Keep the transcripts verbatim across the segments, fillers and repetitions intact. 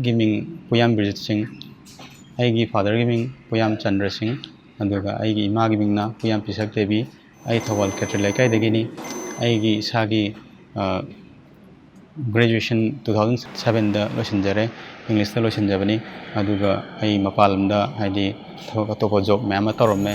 ꯒꯤ ꯃꯤꯡ ꯄꯨꯌꯥꯝ ꯕꯤꯔꯖꯤꯠ ꯁꯤꯡ, ꯑꯩꯒꯤ ꯐꯥꯗꯔꯒꯤ ꯃꯤꯡ ꯄꯨꯌꯥꯝ ꯆꯟꯗ꯭ꯔ ꯁꯤꯡ, ꯑꯗꯨꯒ ꯑꯩꯒꯤ ꯏꯃꯥꯒꯤ ꯃꯤꯡꯅ ꯄꯨꯌꯥꯝ ꯄꯤꯁꯛ ꯗꯦꯕꯤ꯫ ꯑꯩ ꯊꯧꯕꯥꯜ ꯈꯦꯇ꯭ꯔꯤ ꯂꯩꯀꯥꯏꯗꯒꯤꯅꯤ꯫ ꯑꯩꯒꯤ ꯏꯁꯥꯒꯤ, ꯑ, graduation two thousand sevenꯗ ꯂꯣꯏꯁꯤꯟꯖꯔꯦ, ꯏꯪꯂꯤꯁꯇ ꯂꯣꯏꯁꯤꯟꯖꯕꯅꯤ꯫ ꯑꯗꯨꯒ ꯑꯩ ꯃꯄꯥꯟ ꯂꯝꯗ, ꯍꯥꯏꯗꯤ, ꯊꯕꯛ ꯑꯇꯣꯞꯄ ꯖꯣꯕ ꯃꯌꯥꯝ ꯑꯃ ꯇꯧꯔꯝꯃꯦ꯫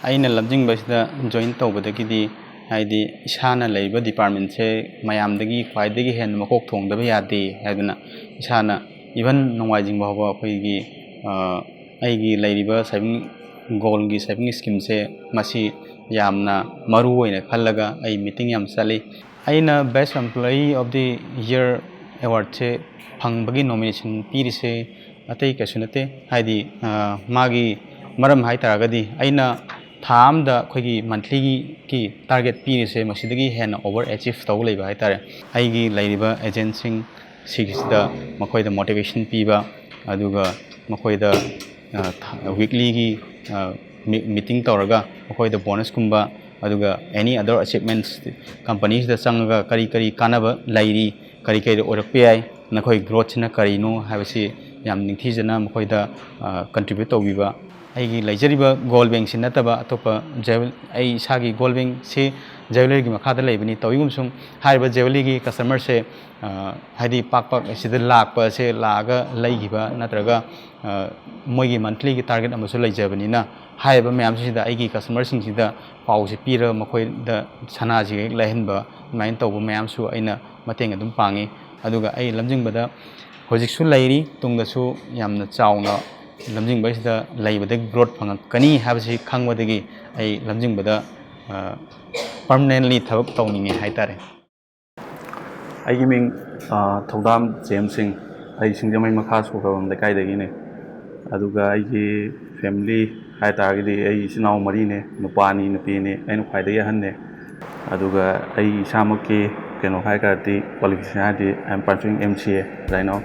ꯑꯩꯅ ꯂꯝꯖꯤꯡꯕꯁꯤꯗ join ꯇꯧꯕꯗꯒꯤꯗꯤ, ꯍꯥꯏꯗꯤ, ꯏꯁꯥꯅ ꯂꯩꯔꯤꯕ departmentꯁꯦ ꯃꯌꯥꯝꯗꯒꯤ ꯈ꯭ꯋꯥꯏꯗꯒꯤ ꯍꯦꯟꯅ ꯃꯀꯣꯛ ꯊꯣꯡꯗꯕ ꯌꯥꯗꯦ ꯍꯥꯏꯗꯨꯅ, ꯏꯁꯥꯅ even ꯅꯣꯡꯃꯥꯏꯖꯤꯡ ꯐꯥꯎꯕ ꯑꯩꯈꯣꯏꯒꯤ, ꯑ, ꯑꯩꯒꯤ ꯂꯩꯔꯤꯕ saving, goalꯒꯤ saving schemeꯁꯦ ꯃꯁꯤ ꯌꯥꯝꯅ ꯃꯔꯨ ꯑꯣꯏꯅ ꯈꯜꯂꯒ ꯑꯩ meeting ꯌꯥꯝ ꯆꯠꯂꯤ꯫ ꯑꯩꯅ Best Employee of the Year awardꯁꯦ ꯐꯪꯕꯒꯤ nomination ꯄꯤꯔꯤꯁꯦ ꯑꯇꯩ ꯀꯩꯁꯨ ꯅꯠꯇꯦ꯫ ꯍꯥꯏꯗꯤ, ꯑ, ꯃꯥꯒꯤ ꯃꯔꯝ ꯍꯥꯏ ꯇꯥꯔꯒꯗꯤ, ꯑꯩꯅ ꯊꯥ ꯑꯃꯗ ꯑꯩꯈꯣꯏꯒꯤ monthlyꯒꯤ target ꯄꯤꯔꯤꯁꯦ ꯃꯁꯤꯗꯒꯤ ꯍꯦꯟꯅ over achieve ꯇꯧ ꯂꯩꯕ ꯍꯥꯏ ꯇꯥꯔꯦ꯫ ꯑꯩꯒꯤ ꯂꯩꯔꯤꯕ agentꯁꯤꯡ ꯁꯤꯒꯤꯁꯤꯗ ꯃꯈꯣꯏꯗ motivation ꯄꯤꯕ, ꯑꯗꯨꯒ ꯃꯈꯣꯏꯗ, ꯑ, ꯊ-, weeklyꯒꯤ, ꯑ, ꯃꯤ-, meeting ꯇꯧꯔꯒ ꯃꯈꯣꯏꯗ bonusꯀꯨꯝꯕ, ꯑꯗꯨꯒ any other achievements, companyꯁꯤꯗ ꯆꯪꯉꯒ ꯀꯔꯤ ꯀꯔꯤ ꯀꯥꯟꯅꯕ ꯂꯩꯔꯤ, ꯀꯔꯤ ꯀꯔꯤ ꯑꯣꯏꯔꯛꯄ ꯌꯥꯏ, ꯅꯈꯣꯏ growthꯁꯤꯅ ꯀꯔꯤꯅꯣ ꯍꯥꯏꯕꯁꯤ ꯌꯥꯝ ꯅꯤꯡꯊꯤꯖꯅ ꯃꯈꯣꯏꯗ, ꯑ, contribute ꯇꯧꯕꯤꯕ꯫ ꯑꯩꯒꯤ ꯂꯩꯖꯔꯤꯕ gold bankꯁꯤ ꯅꯠꯇꯕ ꯑꯇꯣꯞꯄ jewel-, ꯑꯩ ꯏꯁꯥꯒꯤ gold bankꯁꯤ jewelleryꯒꯤ ꯃꯈꯥꯗ ꯂꯩꯕꯅꯤ꯫ ꯇꯧꯏꯒꯨꯝꯁꯨꯡ ꯍꯥꯏꯔꯤꯕ jewelleryꯒꯤ customerꯁꯦ, ꯑ, ꯍꯥꯏꯗꯤ ꯄꯥꯛ ꯄꯥꯛ ꯑꯁꯤꯗ ꯂꯥꯛꯄꯁꯦ, ꯂꯥꯛꯑꯒ ꯂꯩꯈꯤꯕ ꯅꯠꯇ꯭ꯔꯒ, ꯑ, ꯃꯣꯏꯒꯤ monthlyꯒꯤ target ꯑꯃꯁꯨ ꯂꯩꯖꯕꯅꯤꯅ, ꯍꯥꯏꯔꯤꯕ ꯃꯌꯥꯝꯁꯤꯗ ꯑꯩꯒꯤ customerꯁꯤꯡꯁꯤꯗ ꯄꯥꯎꯁꯦ ꯄꯤꯔꯒ ꯃꯈꯣꯏꯗ ꯁꯅꯥꯁꯤ ꯍꯦꯛ ꯂꯩꯍꯟꯕ, ꯑꯗꯨꯃꯥꯏꯅ ꯇꯧꯕ ꯃꯌꯥꯝꯁꯨ ꯑꯩꯅ ꯃꯇꯦꯡ ꯑꯗꯨꯝ ꯄꯥꯡꯉꯤ꯫ ꯑꯗꯨꯒ ꯑꯩ ꯂꯝꯖꯤꯡꯕꯗ ꯍꯧꯖꯤꯛꯁꯨ ꯂꯩꯔꯤ, ꯇꯨꯡꯗꯁꯨ ꯌꯥꯝꯅ ꯆꯥꯎꯅ ꯂꯝꯖꯤꯡꯕ ꯑꯁꯤꯗ ꯂꯩꯕꯗꯒꯤ ꯒ꯭ꯔꯣꯠ ꯐꯪꯉꯛꯀꯅꯤ ꯍꯥꯏꯕꯁꯤ ꯈꯪꯕꯗꯒꯤ ꯑꯩ ꯂꯝꯖꯤꯡꯕꯗ ꯄꯔꯃꯅꯦꯟꯂꯤ ꯊꯕꯛ ꯇꯧꯅꯤꯡꯉꯦ ꯍꯥꯏꯇꯥꯔꯦ꯫ ꯑꯩꯒꯤ ꯃꯤꯡ, ꯑ, ꯊꯧꯗꯥꯝ ꯖꯦꯝꯁ ꯁꯤꯡ꯫ ꯑꯩ ꯁꯤꯡꯖꯃꯩ ꯃꯈꯥ ꯁꯣꯔꯣꯛ ꯂꯩꯀꯥꯏꯗꯒꯤꯅꯦ꯫ ꯑꯗꯨꯒ ꯑꯩꯒꯤ ꯐꯦꯃꯤꯂꯤ ꯍꯥꯏ ꯇꯥꯔꯒꯗꯤ ꯑꯩ ꯏꯆꯤꯟ ꯏꯅꯥꯎ ꯃꯔꯤꯅꯦ, ꯅꯨꯄꯥ ꯑꯅꯤ, ꯅꯨꯄꯤ ꯑꯅꯤ, ꯑꯩꯅ ꯈ꯭ꯋꯥꯏꯗꯒꯤ ꯑꯍꯟꯅꯦ꯫ ꯑꯗꯨꯒ ꯑꯩ ꯏꯁꯥꯃꯛꯀꯤ ꯀꯩꯅꯣ ꯍꯥꯏ ꯇꯥꯔꯗꯤ, ꯀ꯭ꯋꯥꯂꯤꯐꯤꯀꯦꯁꯟ ꯍꯥꯏꯔꯗꯤ I am pursuing M C A right now꯫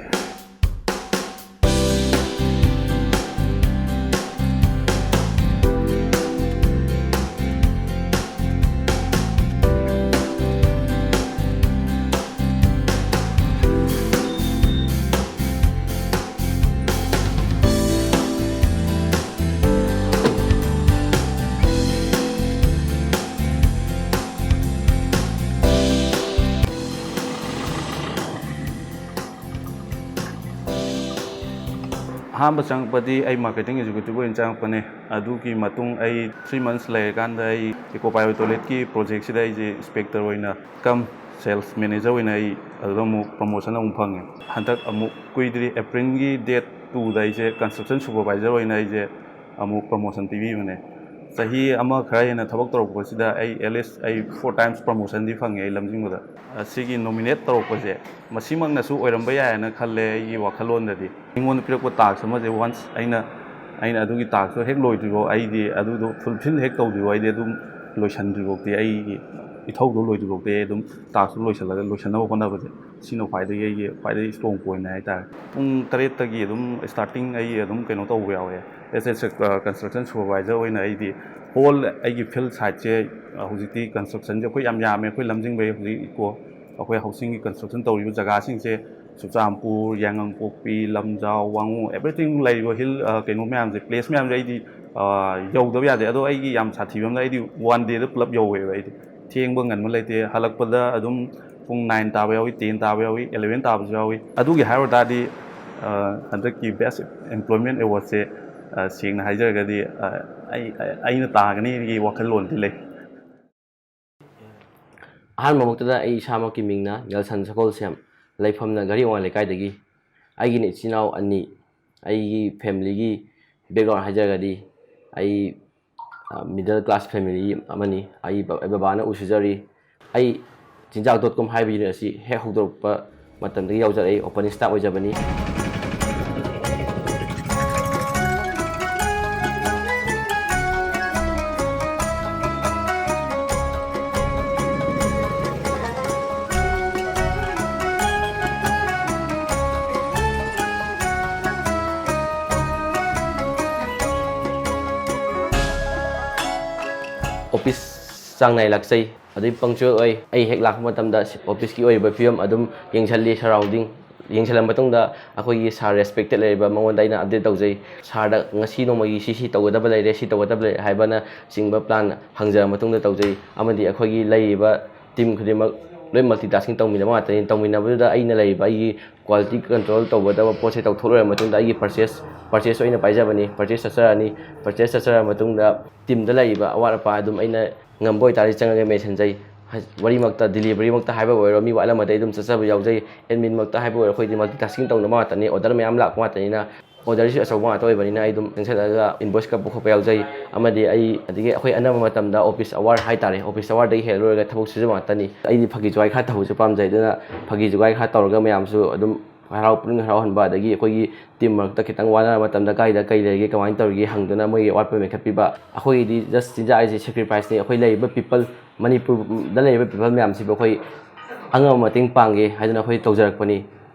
ꯑꯍꯥꯟꯕ ꯆꯪꯉꯛꯄꯗꯤ ꯑꯩ marketing executive ꯑꯣꯏꯅ ꯆꯪꯉꯛꯄꯅꯦ꯫ ꯑꯗꯨꯒꯤ ꯃꯇꯨꯡ ꯑꯩ three months ꯂꯩꯔꯀꯥꯟꯗ ꯑꯩ Eco Bio Toilet ꯀꯤ project ꯁꯤꯗ ꯑꯩꯁꯦ inspector ꯑꯣꯏꯅ cum sales manager ꯑꯣꯏꯅ ꯑꯩ ꯑꯗꯨꯗ ꯑꯃꯨꯛ promotion ꯑꯃꯨꯛ ꯐꯪꯉꯦ꯫ ꯍꯟꯗꯛ ꯑꯃꯨꯛ ꯀꯨꯏꯗ꯭ꯔꯤ, April ꯒꯤ date two ꯗ ꯑꯩꯁꯦ construction supervisor ꯑꯣꯏꯅ ꯑꯩꯁꯦ ꯑꯃꯨꯛ promotion ꯄꯤꯕꯤꯕꯅꯦ꯫ ꯆꯍꯤ ꯑꯃ ꯈꯔ ꯍꯦꯟꯅ ꯊꯕꯛ ꯇꯧꯔꯛꯄꯁꯤꯗ ꯑꯩ at least ꯑꯩ four times promotion ꯗꯤ ꯐꯪꯉꯦ ꯑꯩ ꯂꯝꯖꯤꯡꯕꯗ꯫ ꯑꯁꯤꯒꯤ nominate ꯇꯧꯔꯛꯄꯁꯦ, ꯃꯁꯤꯃꯛꯅꯁꯨ ꯑꯣꯏꯔꯝꯕ ꯌꯥꯏꯅ ꯈꯜꯂꯦ ꯑꯩꯒꯤ ꯋꯥꯈꯜꯂꯣꯟꯗꯗꯤ꯫ ꯑꯩꯉꯣꯟꯗ ꯄꯤꯔꯛꯄ task ꯑꯃꯁꯦ once ꯑꯩꯅ, ꯑꯩꯅ ꯑꯗꯨꯒꯤ task ꯇꯣ ꯍꯦꯛ ꯂꯣꯏꯗ꯭ꯔꯤꯐꯥꯎ, ꯑꯩꯗꯤ ꯑꯗꯨꯗꯣ fulfill ꯍꯦꯛ ꯇꯧꯗ꯭ꯔꯤꯐꯥꯎ ꯑꯩꯗꯤ ꯑꯗꯨꯝ ꯂꯣꯏꯁꯤꯟꯗ꯭ꯔꯤꯐꯥꯎꯗꯤ, ꯑꯩꯒꯤ ꯏꯊꯧꯗꯣ ꯂꯣꯏꯗ꯭ꯔꯤꯐꯥꯎꯗꯤ ꯑꯩ ꯑꯗꯨꯝ task ꯇꯣ ꯂꯣꯏꯁꯤꯜꯂꯒ, ꯂꯣꯏꯁꯤꯟꯅꯕ ꯍꯣꯠꯅꯕꯁꯦ, ꯁꯤꯅ ꯈ꯭ꯋꯥꯏꯗꯒꯤ ꯑꯩꯒꯤ ꯈ꯭ꯋꯥꯏꯗꯒꯤ strong point ꯅꯦ ꯍꯥꯏꯇꯥꯔꯦ꯫ ꯄꯨꯡ ꯇꯔꯦꯠꯇꯒꯤ ꯑꯗꯨꯝ starting ꯑꯩ ꯑꯗꯨꯝ ꯀꯩꯅꯣ ꯇꯧꯕ ꯌꯥꯎꯋꯦ꯫ As a construction supervisor ꯑꯣꯏꯅ ꯑꯩꯗꯤ whole ꯑꯩꯒꯤ field site ꯁꯦ, ꯍꯧꯖꯤꯛꯇꯤ construction ꯁꯦ ꯑꯩꯈꯣꯏ ꯌꯥꯝ ꯌꯥꯝꯃꯦ꯫ ꯑꯩꯈꯣꯏ ꯂꯝꯖꯤꯡꯕꯩ ꯍꯧꯖꯤꯛ ꯏꯀꯣ ꯑꯩꯈꯣꯏ housing ꯒꯤ construction ꯇꯧꯔꯤꯕ ꯖꯒꯥꯁꯤꯡꯁꯦ, ꯆꯨꯔꯆꯥꯟꯄꯨꯔ, ꯌꯥꯏꯉꯪꯄꯣꯛꯄꯤ, ꯂꯝꯖꯥꯎ, ꯋꯥꯉꯨ, everything ꯂꯩꯔꯤꯕ hill, ꯑ, ꯀꯩꯅꯣ ꯃꯌꯥꯝꯁꯦ, place ꯃꯌꯥꯝꯁꯦ ꯑꯩꯗꯤ, ꯑ, ꯌꯧꯗꯕ ꯌꯥꯗꯦ꯫ ꯑꯗꯣ ꯑꯩꯒꯤ ꯌꯥꯝ ꯁꯥꯊꯤꯕ ꯑꯃꯅ, ꯑꯩꯗꯤ one day ꯗ ꯄꯨꯂꯞ ꯌꯧꯋꯦꯕ꯫ ꯑꯩꯗꯤ ꯊꯦꯡꯕ ꯉꯟꯕ ꯂꯩꯇꯦ꯫ ꯍꯜꯂꯛꯄꯗ ꯑꯗꯨꯝ ꯄꯨꯡ nine ꯇꯥꯕ ꯌꯥꯎꯏ, ten ꯇꯥꯕ ꯌꯥꯎꯏ, eleven ꯇꯥꯕꯁꯨ ꯌꯥꯎꯏ꯫ ꯑꯗꯨꯒꯤ ꯍꯥꯏꯔꯨ ꯇꯥꯔꯗꯤ, ꯑ, ꯍꯟꯗꯛꯀꯤ Best Employment Award ꯁꯦ, ꯑ, ꯁꯦꯡꯅ ꯍꯥꯏꯖꯔꯒꯗꯤ, ꯑ, ꯑꯩ, ꯑꯩꯅ ꯇꯥꯒꯅꯤꯒꯤ ꯋꯥꯈꯜꯂꯣꯟꯗꯤ ꯂꯩ꯫ ꯑꯍꯥꯟꯕꯃꯛꯇꯗ ꯑꯩ ꯏꯁꯥꯃꯛꯀꯤ ꯃꯤꯡꯅ ꯅꯦꯜꯁꯟ ꯁꯒꯣꯜꯁꯦꯝ꯫ ꯂꯩꯐꯝꯅ ꯘꯔꯤꯋꯥꯡ ꯂꯩꯀꯥꯏꯗꯒꯤ꯫ ꯑꯩꯒꯤꯅ ꯏꯆꯤꯟ ꯏꯅꯥꯎ ꯑꯅꯤ꯫ ꯑꯩꯒꯤ ꯐꯦꯃꯤꯂꯤꯒꯤ ꯕꯦꯛꯒ꯭ꯔꯥꯎꯟ ꯍꯥꯏꯖꯔꯒꯗꯤ, ꯑꯩ ꯃꯤꯗꯜ ꯀ꯭ꯂꯥꯁ ꯐꯦꯃꯤꯂꯤ ꯑꯃꯅꯤ꯫ ꯑꯩ ꯕ-, ꯕꯕꯥꯅ ꯎ ꯁꯨꯖꯔꯤ꯫ ꯑꯩ ꯆꯤꯟꯖꯥꯛ ꯗꯣꯠ ꯀꯣꯝ ꯍꯥꯏꯕ ꯌꯨꯅꯤꯠ ꯑꯁꯤ ꯍꯦꯛ ꯍꯧꯗꯣꯔꯛꯄ ꯃꯇꯝꯗꯒꯤ ꯌꯥꯎꯖꯔꯛꯏ, ꯑꯣꯄꯅꯤꯡ ꯁ꯭ꯇꯥꯐ ꯑꯣꯏꯖꯕꯅꯤ꯫ ꯑꯣꯐꯤꯁ ꯆꯥꯡ ꯅꯥꯏ ꯂꯥꯛꯆꯩ꯫ ꯑꯗꯩ ꯄꯪꯆꯨꯋꯦꯜ ꯑꯣꯏ꯫ ꯑꯩ ꯍꯦꯛ ꯂꯥꯛꯄ ꯃꯇꯝꯗ ꯑꯣꯐꯤꯁꯀꯤ ꯑꯣꯏꯔꯤꯕ ꯐꯤꯕꯝ ꯑꯗꯨꯝ ꯌꯦꯡꯁꯤꯜꯂꯤ, ꯁꯔꯥꯎꯟꯗꯤꯡ ꯌꯦꯡꯁꯤꯜꯂ ꯃꯇꯨꯡꯗ ꯑꯩꯈꯣꯏꯒꯤ ꯁꯥꯔ ꯔꯦꯁꯄꯦꯛꯇꯦꯠ ꯂꯩꯔꯤꯕ ꯃꯉꯣꯟꯗ ꯑꯩꯅ ꯑꯞꯗꯦꯠ ꯇꯧꯖꯩ꯫ ꯁꯥꯔꯗ ꯉꯁꯤ ꯅꯣꯡꯃꯒꯤ ꯁꯤ ꯁꯤ ꯇꯧꯒꯗꯕ ꯂꯩꯔꯦ, ꯁꯤ ꯇꯧꯒꯗꯕ ꯂꯩꯔꯦ ꯍꯥꯏꯕꯅꯆꯤꯡꯕ ꯄ꯭ꯂꯥꯟ ꯍꯪꯖꯔ ꯃꯇꯨꯡꯗ ꯇꯧꯖꯩ꯫ ꯑꯃꯗꯤ ꯑꯩꯈꯣꯏꯒꯤ ꯂꯩꯔꯤꯕ ꯇꯤꯝ ꯈꯨꯗꯤꯡꯃꯛ ꯂꯣꯏ ꯃꯜꯇꯤ ꯇꯥꯁꯀꯤꯡ ꯇꯧꯃꯤꯟꯅꯕ ꯉꯥꯛꯇꯅꯤ꯫ ꯇꯧꯃꯤꯟꯅꯕꯗꯨꯗ ꯑꯩꯅ ꯂꯩꯔꯤꯕ ꯑꯩꯒꯤ ꯀ꯭ꯋꯥꯂꯤꯇꯤ ꯀꯟꯇ꯭ꯔꯣꯜ ꯇꯧꯒꯗꯕ ꯄꯣꯠꯁꯦ ꯇꯧꯊꯣꯛ ꯂꯣꯏꯔ ꯃꯇꯨꯡꯗ ꯑꯩꯒꯤ ꯄꯔꯆꯦꯁ, ꯄꯔꯆꯦꯁ ꯑꯣꯏꯅ ꯄꯥꯏꯖꯕꯅꯤ꯫ ꯄꯔꯆꯦꯁ ꯆꯠꯆꯔꯅꯤ꯫ ꯄꯔꯆꯦꯁ ꯆꯠꯆꯔ ꯃꯇꯨꯡꯗ ꯇꯤꯝꯗ ꯂꯩꯔꯤꯕ ꯑꯋꯥꯠ ꯑꯄꯥ ꯑꯗꯨꯝ ꯑꯩꯅ ꯉꯝꯕ ꯑꯣꯏꯇꯥꯔꯗꯤ ꯆꯪꯉꯒ ꯃꯦꯟꯁꯤꯟꯖꯩ꯫ ꯍ-, ꯋꯥꯔꯤꯃꯛꯇ, ꯗꯤꯂꯤꯚꯔꯤꯃꯛꯇ ꯍꯥꯏꯕ ꯑꯣꯏꯔꯣ, ꯃꯤ ꯋꯥꯠꯂꯝꯃꯗꯤ ꯑꯗꯨꯝ ꯆꯠꯆꯕ ꯌꯥꯎꯖꯩ꯫ ꯑꯦꯗꯃꯤꯟꯃꯛꯇ ꯍꯥꯏꯕ ꯑꯣꯏꯔꯣ, ꯑꯩꯈꯣꯏꯗꯤ ꯃꯜꯇꯤ ꯇꯥꯁꯀꯤꯡ ꯇꯧꯅꯕ ꯉꯥꯛꯇꯅꯤ, ꯑꯣꯔꯗꯔ ꯃꯌꯥꯝ ꯂꯥꯛꯄ ꯉꯥꯛꯇꯅꯤꯅ, ꯑꯣꯔꯗꯔꯁꯨ ꯑꯆꯧꯕ ꯉꯥꯛꯇ ꯑꯣꯏꯕꯅꯤꯅ ꯑꯩ ꯑꯗꯨꯝ ꯆꯪꯁꯤꯜꯂꯒ ꯏꯟꯚꯣꯏꯁ ꯀꯛꯄ ꯈꯣꯠꯄ ꯌꯥꯎꯖꯩ꯫ ꯑꯃꯗꯤ ꯑꯩ, ꯑꯗꯒꯤ ꯑꯩꯈꯣꯏ ꯑꯅꯝꯕ ꯃꯇꯝꯗ ꯑꯣꯐꯤꯁ ꯑꯋꯥꯔ ꯍꯥꯏꯇꯥꯔꯦ, ꯑꯣꯐꯤꯁ ꯑꯋꯥꯔꯗꯒꯤ ꯍꯦꯛ ꯂꯣꯏꯔꯒ ꯊꯕꯛ ꯁꯨꯖꯕ ꯉꯥꯛꯇꯅꯤ꯫ ꯑꯩꯗꯤ ꯐꯥꯒꯤ ꯖꯨꯒꯥꯏ ꯈꯔ ꯇꯧꯕꯁꯨ ꯄꯥꯝꯖꯩ, ꯑꯗꯨꯅ ꯐꯥꯒꯤ ꯖꯨꯒꯥꯏ ꯈꯔ ꯇꯧꯔꯒ ꯃꯌꯥꯝꯁꯨ ꯑꯗꯨꯝ ꯍꯔꯥꯎ, ꯄꯨꯛꯅꯤꯡ ꯍꯔꯥꯎꯍꯟꯕ, ꯑꯗꯒꯤ ꯑꯩꯈꯣꯏꯒꯤ ꯇꯤꯝ ꯃꯔꯛꯇ ꯈꯤꯇꯪ ꯋꯥꯅꯔ ꯃꯇꯝꯗ ꯀꯥꯏꯗ ꯀꯩ ꯂꯩꯔꯤꯒꯦ, ꯀꯃꯥꯏꯅ ꯇꯧꯔꯤꯒꯦ ꯍꯪꯗꯨꯅ ꯃꯣꯏꯒꯤ ꯑꯋꯥꯠꯄ ꯃꯦꯟꯈꯠꯄꯤꯕ꯫ ꯑꯩꯈꯣꯏꯒꯤꯗꯤ ꯖꯁ ꯆꯤꯟꯖꯥꯛ ꯍꯥꯏꯁꯦ ꯁꯦꯀ꯭ꯔꯤꯐꯥꯏꯁꯅꯤ꯫ ꯑꯩꯈꯣꯏ ꯂꯩꯔꯤꯕ ꯄꯤꯄꯜ, ꯃꯅꯤꯄꯨꯔꯗ ꯂꯩꯔꯤꯕ ꯄꯤꯄꯜ ꯃꯌꯥꯝꯁꯤꯕꯨ ꯑꯩꯈꯣꯏ ꯑꯉꯝꯕ ꯃꯇꯦꯡ ꯄꯥꯡꯒꯦ ꯍꯥꯏꯗꯨꯅ ꯑꯩꯈꯣꯏ ꯇꯧꯖꯔꯛꯄꯅꯤ꯫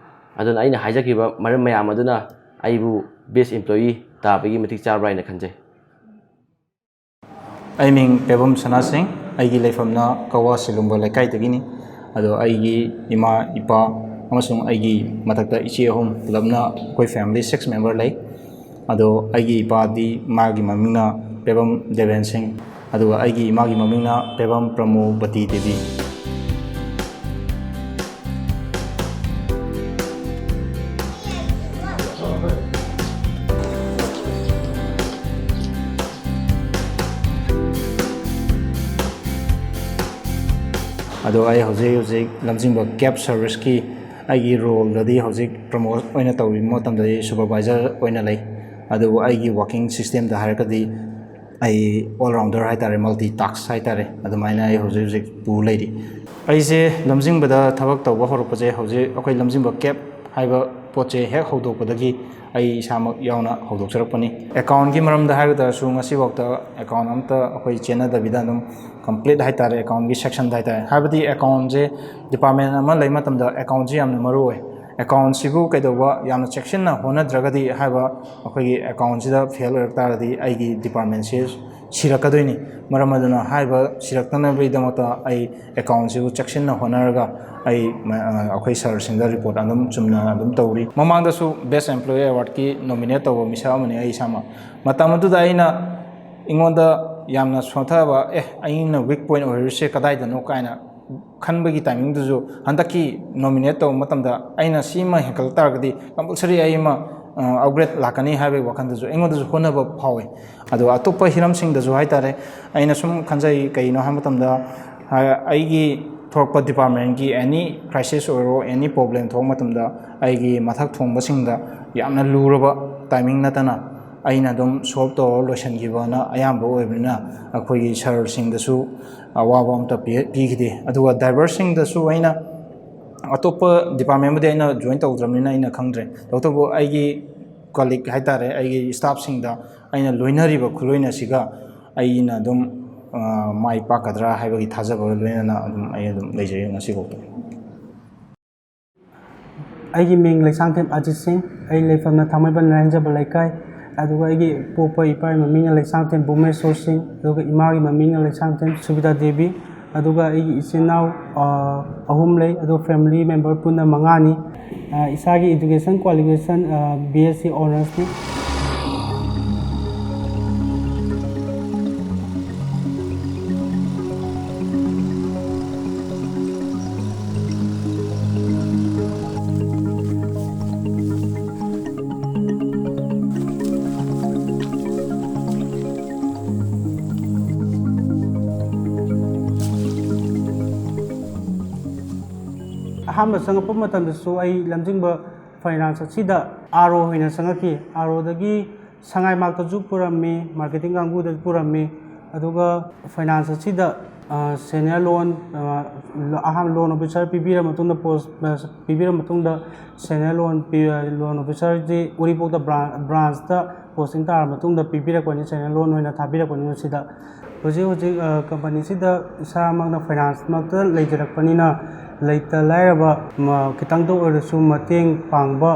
ꯑꯗꯨꯅ ꯑꯩꯅ ꯍꯥꯏꯖꯈꯤꯕ ꯃꯔꯝ ꯃꯌꯥꯝ ꯑꯗꯨꯅ ꯑꯩꯕꯨ ꯕꯦꯁ ꯏꯝꯄ꯭ꯂꯣꯌꯤ ꯇꯥꯕꯒꯤ ꯃꯇꯤꯛ ꯆꯥꯕ꯭ꯔꯥ ꯍꯥꯏꯅ ꯈꯟꯖꯩ꯫ ꯑꯩ ꯃꯤꯡ ꯄꯦꯕꯝ ꯁꯅꯥꯁꯤꯡ, ꯑꯩꯒꯤ ꯂꯩꯐꯝꯅ ꯀꯋꯥ ꯁꯤꯂꯨꯡꯕ ꯂꯩꯀꯥꯏꯗꯒꯤꯅꯤ꯫ ꯑꯗꯣ ꯑꯩꯒꯤ ꯏꯃꯥ, ꯏꯄꯥ ꯑꯃꯁꯨꯡ ꯑꯩꯒꯤ ꯃꯊꯛꯇ ꯏꯆꯦ ꯑꯍꯨꯝ, ꯄꯨꯂꯞꯅ ꯑꯩꯈꯣꯏ ꯐꯦꯃꯤꯂꯤ ꯁꯤꯛꯁ ꯃꯦꯝꯕꯔ ꯂꯩ꯫ ꯑꯗꯣ ꯑꯩꯒꯤ ꯏꯄꯥꯗꯤ, ꯃꯥꯒꯤ ꯃꯃꯤꯡꯅ ꯄꯦꯕꯝ ꯗꯦꯕꯦꯟ ꯁꯤꯡ, ꯑꯗꯨꯒ ꯑꯩꯒꯤ ꯏꯃꯥꯒꯤ ꯃꯃꯤꯡꯅ ꯄꯦꯕꯝ ꯄ꯭ꯔꯃꯣꯕꯇꯤ ꯗꯦꯕꯤ꯫ ꯑꯗꯣ ꯑꯩ ꯍꯧꯖꯤꯛ ꯍꯧꯖꯤꯛ ꯂꯝꯖꯤꯡꯕ ꯀꯦꯕ ꯁꯔꯚꯤꯁꯀꯤ ꯑꯩꯒꯤ ꯔꯣꯜꯗꯗꯤ ꯍꯧꯖꯤꯛ ꯄ꯭ꯔꯃꯣꯠ ꯑꯣꯏꯅ ꯇꯧꯔꯤꯕ ꯃꯇꯝꯗꯗꯤ ꯁꯨꯄꯔꯚꯥꯏꯖꯔ ꯑꯣꯏꯅ ꯂꯩ꯫ ꯑꯗꯨꯕꯨ ꯑꯩꯒꯤ ꯋꯥꯔꯀꯤꯡ ꯁꯤꯁꯇꯦꯝꯗ ꯍꯥꯏꯔꯒꯗꯤ ꯑꯩ ꯑꯣꯜ ꯔꯥꯎꯟꯗꯔ ꯍꯥꯏꯇꯥꯔꯦ, ꯃꯜꯇꯤ ꯇꯥꯛꯁ ꯍꯥꯏꯇꯥꯔꯦ, ꯑꯗꯨꯃꯥꯏꯅ ꯑꯩ ꯍꯧꯖꯤꯛ ꯍꯧꯖꯤꯛ ꯄꯨ ꯂꯩꯔꯤ꯫ ꯑꯩꯁꯦ ꯂꯝꯖꯤꯡꯕꯗ ꯊꯕꯛ ꯇꯧꯕ ꯍꯧꯔꯛꯄꯁꯦ ꯍꯧꯖꯤꯛ ꯑꯩꯈꯣꯏ ꯂꯝꯖꯤꯡꯕ ꯀꯦꯞ ꯍꯥꯏꯕ ꯄꯣꯠꯁꯦ ꯍꯦꯛ ꯍꯧꯗꯣꯛꯄꯗꯒꯤ ꯑꯩ ꯏꯁꯥꯃꯛ ꯌꯥꯎꯅ ꯍꯧꯗꯣꯛꯆꯔꯛꯄꯅꯤ꯫ ꯑꯦꯀꯥꯎꯟꯒꯤ ꯃꯔꯝꯗ ꯍꯥꯏꯒꯗ꯭ꯔꯁꯨ, ꯉꯁꯤꯐꯥꯎꯗ ꯑꯦꯀꯥꯎꯟ ꯑꯝꯇ ꯑꯩꯈꯣꯏ ꯆꯦꯟꯅꯗꯕꯤꯗ ꯑꯗꯨꯝ ꯀꯝꯄ꯭ꯂꯤꯠ ꯍꯥꯏꯇꯥꯔꯦ, ꯑꯦꯀꯥꯎꯟꯒꯤ ꯁꯦꯛꯁꯟꯗ ꯍꯥꯏꯇꯥꯔꯦ꯫ ꯍꯥꯏꯕꯗꯤ ꯑꯦꯀꯥꯎꯟꯁꯦ ꯗꯤꯄꯥꯔꯠꯃꯦꯟ ꯑꯃ ꯂꯩ ꯃꯇꯝꯗ ꯑꯦꯀꯥꯎꯟꯁꯦ ꯌꯥꯝꯅ ꯃꯔꯨ ꯑꯣꯏ꯫ ꯑꯦꯀꯥꯎꯟꯁꯤꯕꯨ ꯀꯩꯗꯧꯕ ꯌꯥꯝꯅ ꯆꯦꯛꯁꯤꯟꯅ ꯍꯣꯠꯅꯗ꯭ꯔꯒꯗꯤ ꯍꯥꯏꯕ ꯑꯩꯈꯣꯏꯒꯤ ꯑꯦꯀꯥꯎꯟꯁꯤꯗ ꯐꯦꯜ ꯑꯣꯏꯔꯛ ꯇꯥꯔꯒꯗꯤ ꯑꯩꯒꯤ ꯗꯤꯄꯥꯔꯠꯃꯦꯟꯁꯤ ꯁꯤꯔꯛꯀꯗꯣꯏꯅꯤ꯫ ꯃꯔꯝ ꯑꯗꯨꯅ ꯍꯥꯏꯔꯤꯕ ꯁꯤꯔꯛꯇꯅꯕꯒꯤꯗꯃꯛꯇ ꯑꯩ ꯑꯦꯀꯥꯎꯟꯁꯤꯕꯨ ꯆꯦꯛꯁꯤꯟꯅ ꯍꯣꯠꯅꯔꯒ ꯑꯩ ꯃ-, ꯑ, ꯑꯩꯈꯣꯏ ꯁꯥꯔꯁꯤꯡꯗ ꯔꯤꯄꯣꯔꯠ ꯑꯗꯨꯝ ꯆꯨꯝꯅ ꯑꯗꯨꯝ ꯇꯧꯔꯤ꯫ ꯃꯃꯥꯡꯗꯁꯨ ꯕꯦꯁ ꯑꯦꯝꯄ꯭ꯂꯣꯌꯤ ꯑꯦꯋꯥꯔꯗꯀꯤ ꯅꯣꯃꯤꯅꯦꯠ ꯇꯧꯕ ꯃꯤꯁꯛ ꯑꯃꯅꯤ ꯑꯩ ꯏꯁꯥꯃꯛ꯫ ꯃꯇꯝ ꯑꯗꯨꯗ ꯑꯩꯅ, ꯑꯩꯉꯣꯟꯗ ꯌꯥꯝꯅ ꯁꯣꯟꯊꯕ, "ꯑꯦ, ꯑꯩꯅ ꯋꯤꯛ ꯄꯣꯏꯟ ꯑꯣꯏꯔꯤꯁꯦ ꯀꯗꯥꯏꯗꯅꯣ?" ꯀꯥꯏꯅ ꯈꯟꯕꯒꯤ ꯇꯥꯏꯃꯤꯡꯗꯨꯁꯨ, ꯍꯟꯗꯛꯀꯤ ꯅꯣꯃꯤꯅꯦꯠ ꯇꯧꯕ ꯃꯇꯝꯗ ꯑꯩꯅ ꯁꯤꯃ ꯍꯦꯟꯒꯠꯂꯛ ꯇꯥꯔꯒꯗꯤ ꯀꯝꯄꯜꯁꯔꯤ ꯑꯩ ꯑꯃ, ꯑ, ꯑꯞꯒ꯭ꯔꯦꯗ ꯂꯥꯛꯀꯅꯤ ꯍꯥꯏꯕꯒꯤ ꯋꯥꯈꯜꯗꯁꯨ ꯑꯩꯉꯣꯟꯗꯁꯨ ꯍꯣꯠꯅꯕ ꯐꯥꯎꯋꯤ꯫ ꯑꯗꯣ ꯑꯇꯣꯞꯄ ꯍꯤꯔꯝꯁꯤꯡꯗꯁꯨ ꯍꯥꯏꯇꯥꯔꯦ, ꯑꯩꯅ ꯁꯨꯝ ꯈꯟꯖꯩ, ꯀꯩꯅꯣ ꯍꯥꯏꯕ ꯃꯇꯝꯗ, ꯍꯥꯏ-, ꯑꯩꯒꯤ ꯊꯣꯔꯛꯄ ꯗꯤꯄꯥꯔꯠꯃꯦꯟꯒꯤ ꯑꯦꯅꯤ ꯀ꯭ꯔꯥꯏꯁꯤꯁ ꯑꯣꯏꯔꯣ, ꯑꯦꯅꯤ ꯄ꯭ꯔꯣꯕ꯭ꯂꯦꯝ ꯊꯣꯛꯄ ꯃꯇꯝꯗ ꯑꯩꯒꯤ ꯃꯊꯛ ꯊꯣꯡꯕꯁꯤꯡꯗ ꯌꯥꯝꯅ ꯂꯨꯔꯕ ꯇꯥꯏꯃꯤꯡ ꯅꯠꯇꯅ ꯑꯩꯅ ꯑꯗꯨꯝ ꯁꯣꯜꯕ ꯇꯧꯔ ꯂꯣꯏꯁꯤꯟꯈꯤꯕꯅ ꯑꯌꯥꯝꯕ ꯑꯣꯏꯕꯅꯤꯅ ꯑꯩꯈꯣꯏꯒꯤ ꯁꯥꯔꯁꯤꯡꯗꯁꯨ ꯑꯋꯥꯕ ꯑꯝꯇ ꯄꯤ-, ꯄꯤꯈꯤꯗꯦ꯫ ꯑꯗꯨꯒ ꯗ꯭ꯔꯥꯏꯚꯔꯁꯤꯡꯗꯁꯨ ꯑꯩꯅ ꯑꯇꯣꯞꯄ ꯗꯤꯄꯥꯔꯠꯃꯦꯟꯕꯨꯗꯤ ꯑꯩꯅ ꯖꯣꯏꯟ ꯇꯧꯗ꯭ꯔꯕꯅꯤꯅ ꯑꯩꯅ ꯈꯪꯗ꯭ꯔꯦ꯫ ꯇꯧꯕꯇꯕꯨ ꯑꯩꯒꯤ ꯀꯂꯤꯛ ꯍꯥꯏꯇꯥꯔꯦ, ꯑꯩꯒꯤ ꯁ꯭ꯇꯥꯐꯁꯤꯡꯗ ꯑꯩꯅ ꯂꯣꯏꯅꯔꯤꯕ ꯈꯨꯂꯣꯏꯅꯁꯤꯒ ꯑꯩꯅ ꯑꯗꯨꯝ, ꯑ, ꯃꯥꯏ ꯄꯥꯛꯀꯗ꯭ꯔꯥ ꯍꯥꯏꯕꯒꯤ ꯊꯥꯖꯕꯒ ꯂꯣꯏꯅꯅ ꯑꯗꯨꯝ ꯑꯩ ꯑꯗꯨꯝ ꯂꯩꯖꯩ ꯉꯁꯤꯐꯥꯎꯗ꯫ ꯑꯩꯒꯤ ꯃꯤꯡ ꯂꯩꯁꯥꯡꯊꯦꯝ ꯑꯖꯤꯠ ꯁꯤꯡ꯫ ꯑꯩ ꯂꯩꯐꯝꯅ ꯊꯥꯡꯃꯩꯕꯟ ꯂꯥꯏꯔꯦꯟꯖꯕ ꯂꯩꯀꯥꯏ꯫ ꯑꯗꯨꯒ ꯑꯩꯒꯤ ꯄꯣꯛꯄ ꯏꯄꯥꯒꯤ ꯃꯃꯤꯡꯅ ꯂꯩꯁꯥꯡꯊꯦꯝ ꯕꯣꯃꯦꯁꯣꯔ ꯁꯤꯡ, ꯑꯗꯨꯒ ꯏꯃꯥꯒꯤ ꯃꯃꯤꯡꯅ ꯂꯩꯁꯥꯡꯊꯦꯝ ꯁꯨꯕꯤꯗꯥ ꯗꯦꯕꯤ꯫ ꯑꯗꯨꯒ ꯑꯩꯒꯤ ꯏꯆꯤꯟ ꯏꯅꯥꯎ, ꯑ, ꯑꯍꯨꯝ ꯂꯩ꯫ ꯑꯗꯨꯒ ꯐꯦꯃꯤꯂꯤ ꯃꯦꯝꯕꯔ ꯄꯨꯟꯅ ꯃꯉꯥꯅꯤ꯫ ꯑ, ꯏꯁꯥꯒꯤ ꯏꯗꯨꯀꯦꯁꯟ ꯀ꯭ꯋꯥꯂꯤꯐꯤꯀꯦꯁꯟ, ꯑ, ꯕꯤ ꯑꯦꯁ ꯁꯤ ꯑꯣꯅꯔꯁꯅꯤ꯫ ꯑꯍꯥꯟꯕ ꯆꯪꯉꯛꯄ ꯃꯇꯝꯗꯁꯨ ꯑꯩ ꯂꯝꯖꯤꯡꯕ ꯐꯥꯏꯅꯥꯟꯁ ꯑꯁꯤꯗ ꯑꯥꯔ ꯑꯣ ꯑꯣꯏꯅ ꯆꯪꯉꯛꯈꯤ꯫ ꯑꯥꯔ ꯑꯣꯗꯒꯤ ꯁꯉꯥꯏ ꯃꯥꯔꯛꯇꯁꯨ ꯄꯨꯔꯝꯃꯤ, ꯃꯥꯔꯀꯦꯇꯤꯡ ꯀꯥꯡꯕꯨꯗꯁꯨ ꯄꯨꯔꯝꯃꯤ꯫ ꯑꯗꯨꯒ ꯐꯥꯏꯅꯥꯟꯁ ꯑꯁꯤꯗ ꯁꯦꯅꯤꯌꯔ ꯂꯣꯟ, ꯑꯍꯥꯟꯕ ꯂꯣꯟ ꯑꯣꯐꯤꯁꯥꯔ ꯄꯤꯕꯤꯔ ꯃꯇꯨꯡꯗ, ꯄꯣꯁ ꯄꯤꯕꯤꯔ ꯃꯇꯨꯡꯗ, ꯁꯦꯅꯤꯌꯔ ꯂꯣꯟ ꯄꯤ, ꯂꯣꯟ ꯑꯣꯐꯤꯁꯥꯔꯁꯤ ꯎꯔꯤꯄꯣꯛꯇ ꯕ꯭ꯔꯥꯟꯁꯇ ꯄꯣꯁꯇꯤꯡ ꯇꯥꯔ ꯃꯇꯨꯡꯗ ꯄꯤꯕꯤꯔꯛꯄꯅꯤ, ꯁꯦꯅꯤꯌꯔ ꯂꯣꯟ ꯑꯣꯏꯅ ꯊꯥꯕꯤꯔꯛꯄꯅꯤ꯫ ꯃꯁꯤꯗ ꯍꯧꯖꯤꯛ ꯍꯧꯖꯤꯛ ꯀꯝꯄꯅꯤꯁꯤꯗ ꯏꯁꯥꯃꯛꯅ ꯐꯥꯏꯅꯥꯟꯁꯃꯛꯇ ꯂꯩꯖꯔꯛꯄꯅꯤꯅ, ꯂꯩꯇ ꯂꯥꯏꯔꯕ ꯈꯤꯇꯪꯗ ꯑꯣꯏꯔꯁꯨ ꯃꯇꯦꯡ ꯄꯥꯡꯕ